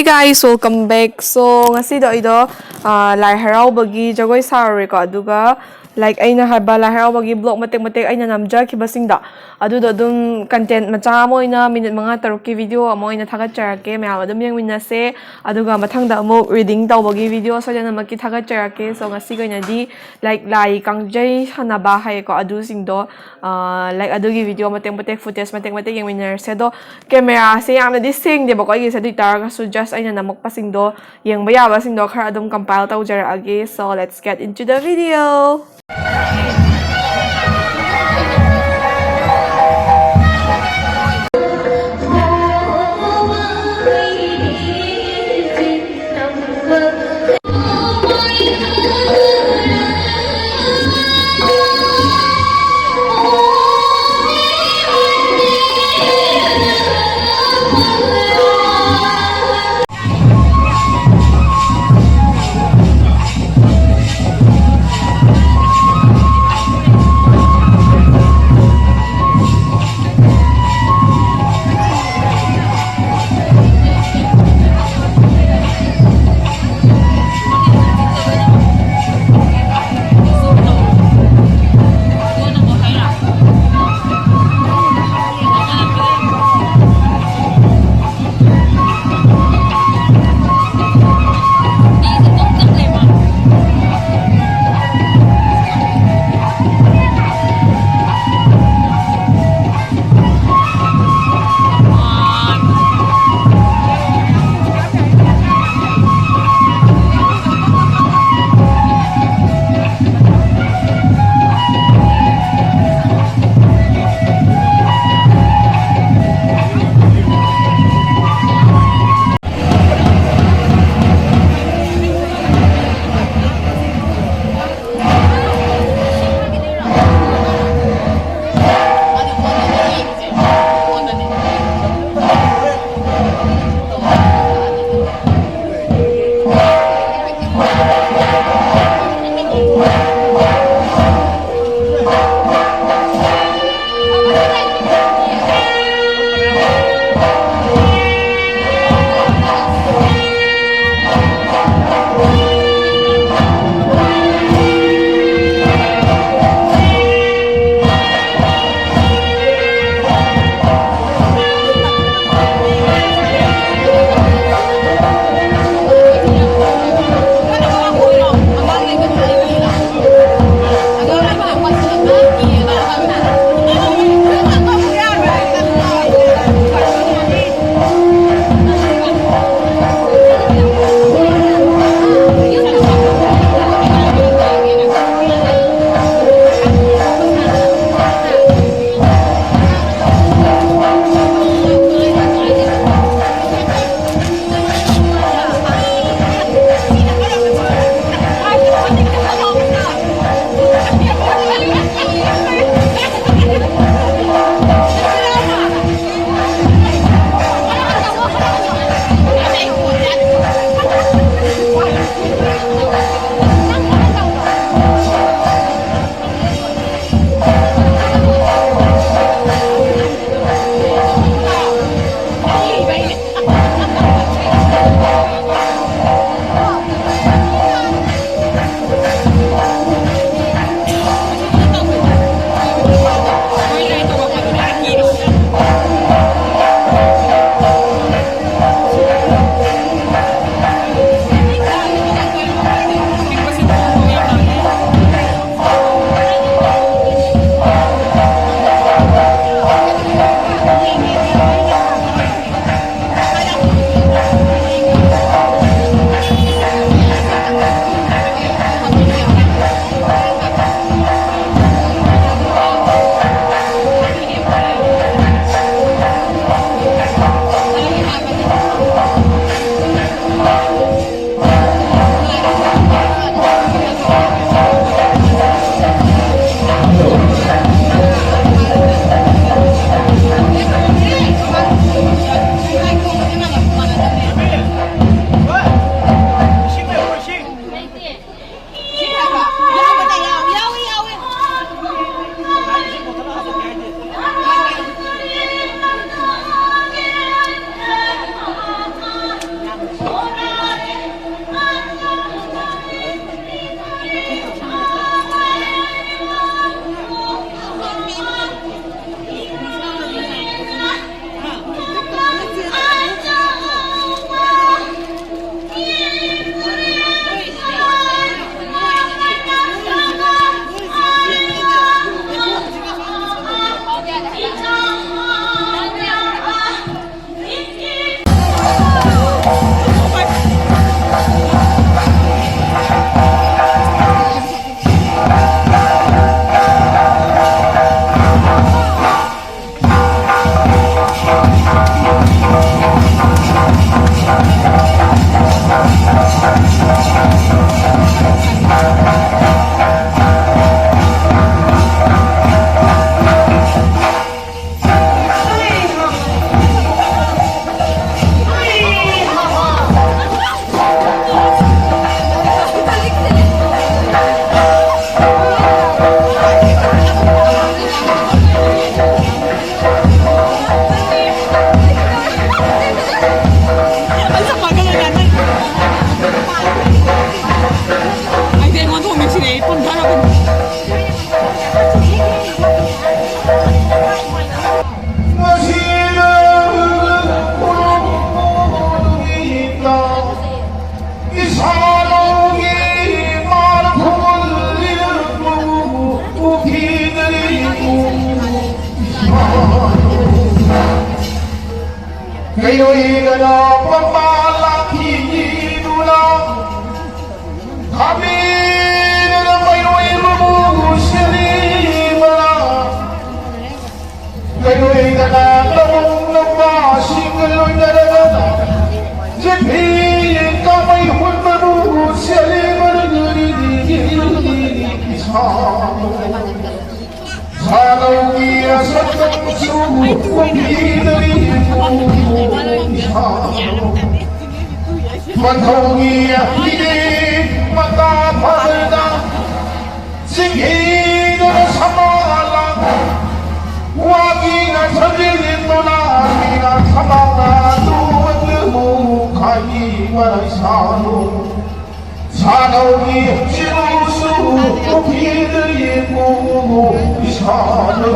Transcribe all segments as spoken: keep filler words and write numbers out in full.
Guys, welcome back. So, ꯉꯁꯤꯗꯣ ꯑꯩꯗꯣ ꯑꯥ, ꯂꯥꯏ ꯍꯔꯥꯎꯕꯒꯤ ꯖꯒꯣꯏ ꯁꯥꯔꯨꯔꯦꯀꯣ, ꯑꯗꯨꯒ ꯂꯥꯏꯛ ꯑꯩꯅ ꯍꯥꯏꯕ ꯂꯥꯏ ꯍꯔꯥꯎꯕꯒꯤ ꯕ꯭ꯂꯣꯛ ꯃꯇꯦꯛ ꯃꯇꯦꯛ ꯑꯩꯅ ꯅꯝꯖꯈꯤꯕꯁꯤꯡꯗꯣ, ꯑꯗꯨꯗꯣ ꯑꯗꯨꯝ ꯀꯟꯇꯦꯟ ꯃꯆꯥ ꯑꯃ ꯑꯣꯏꯅ ꯃꯤꯅꯤꯠ ꯃꯉꯥ ꯇꯔꯨꯛꯀꯤ ꯚꯤꯗꯤꯑꯣ ꯑꯃ ꯑꯣꯏꯅ ꯊꯥꯒꯠꯆꯔꯛꯀꯦ, ꯃꯌꯥꯝ ꯑꯗꯨꯝ ꯌꯦꯡꯃꯤꯟꯅꯁꯦ꯫ ꯑꯗꯨꯒ ꯃꯊꯪꯗ ꯑꯃꯨꯛ ꯔꯤꯗꯤꯡ ꯇꯧꯕꯒꯤ ꯚꯤꯗꯤꯑꯣ ꯁꯣꯏꯗꯅꯃꯛꯀꯤ ꯊꯥꯒꯠꯆꯔꯛꯀꯦ꯫ So, ꯉꯁꯤꯒꯤ ꯑꯣꯏꯅꯗꯤ ꯂꯥꯏꯛ ꯂꯥꯏ ꯀꯥꯡꯖꯩ ꯁꯥꯟꯅꯕ ꯍꯥꯏꯌꯦꯀꯣ, ꯑꯗꯨꯁꯤꯡꯗꯣ ꯂꯥꯏꯛ ꯑꯗꯨꯒꯤ ꯚꯤꯗꯤꯑꯣ ꯃꯇꯦꯛ ꯃꯇꯦꯛ, ꯐꯨꯇꯦꯖ ꯃꯇꯦꯛ ꯃꯇꯦꯛ ꯌꯦꯡꯃꯤꯟꯅꯔꯁꯦ꯫ ꯑꯗꯣ ꯀꯦꯃꯦꯔꯥꯁꯦ ꯌꯥꯝꯅꯗꯤ ꯁꯦꯡꯗꯦꯕꯀꯣ ꯑꯩꯒꯤꯁꯦ, ꯑꯗꯨ ꯑꯣꯏꯇꯥꯔꯒꯁꯨ ꯖꯁ ꯑꯩꯅ ꯅꯝꯃꯛꯄꯁꯤꯡꯗꯣ, ꯌꯦꯡꯕ ꯌꯥꯕꯁꯤꯡꯗꯣ ꯈꯔ ꯑꯗꯨꯝ ꯀꯝꯄꯥꯏꯜ ꯇꯧꯖꯔꯛꯑꯒꯦ꯫ So, let's get into the video. ꯀꯩꯔꯣꯏꯗꯅ ꯄꯝꯕ ꯂꯥꯛꯈꯤꯗꯨꯅ, ꯈꯥꯝꯕꯤꯗꯨꯅ ꯃꯩꯔꯣꯏꯕꯕꯨ ꯁꯦꯝꯕꯤꯕ, ꯀꯩꯔꯣꯏꯗꯅ ꯂꯧꯕꯨꯛ ꯅꯨꯄꯥꯁꯤꯡꯒ ꯂꯣꯏꯅꯔꯒ ꯆꯤꯡꯍꯤ ꯀꯥꯃꯩ ꯍꯨꯟꯕꯕꯨ ꯁꯦꯝꯕꯤꯕ ꯏꯁꯥ ꯁꯥꯗꯧꯒꯤ ꯑꯁꯛꯇꯝꯁꯨ ꯀꯨꯝꯕꯤꯗꯔꯤ ꯄꯟꯊꯧꯒꯤ ꯍꯤꯗꯤ ꯃꯇꯥ ꯐꯖꯅ ꯆꯤꯡꯍꯤꯗꯨꯅ ꯁꯃꯥꯂꯥ ꯋꯥꯒꯤꯅ ꯁꯖꯤꯟꯗꯨꯅ ꯃꯤꯅ ꯁꯃꯥꯅ ꯇꯨꯕꯕꯨ ꯈꯥꯏꯕ ꯏꯁꯥꯅꯨ ꯁꯥꯅꯧꯒꯤ ꯆꯤꯔꯨꯁꯨ ꯄꯨꯈ꯭ꯔꯤꯗ ꯌꯦꯡꯉꯨ ꯏꯁꯥꯅꯨ꯫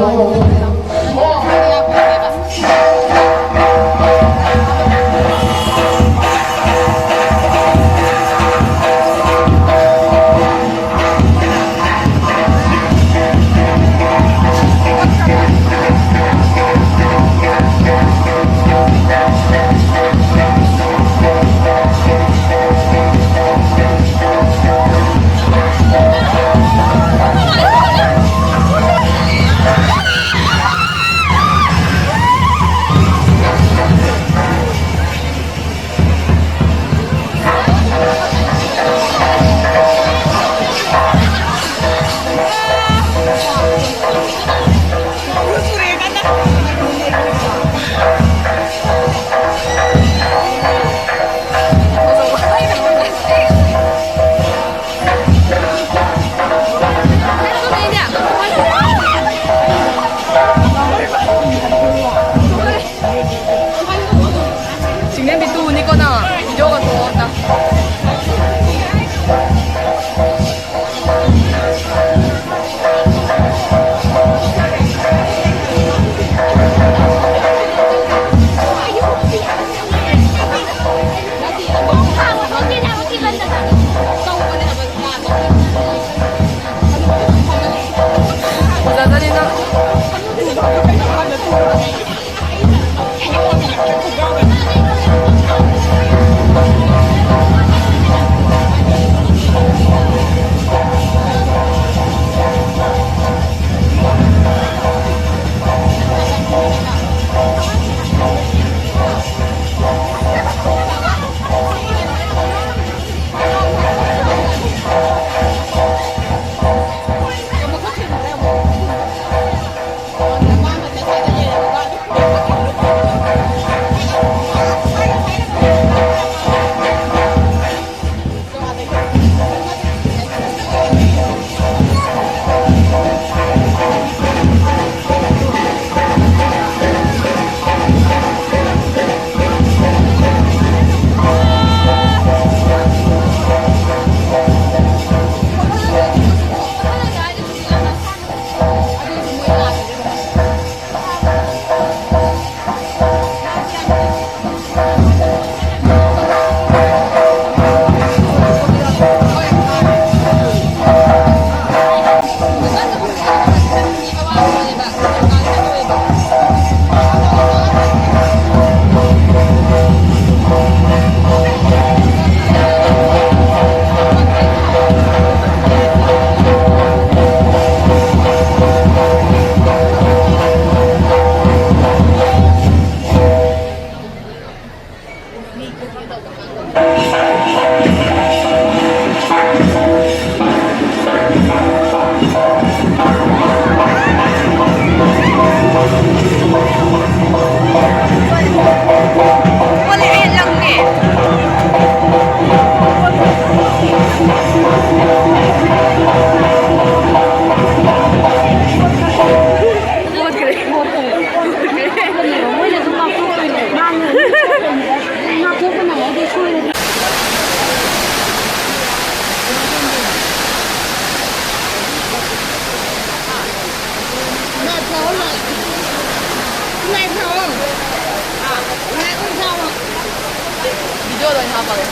ꯂꯣꯏ ꯍꯥꯞꯄꯒꯦ꯫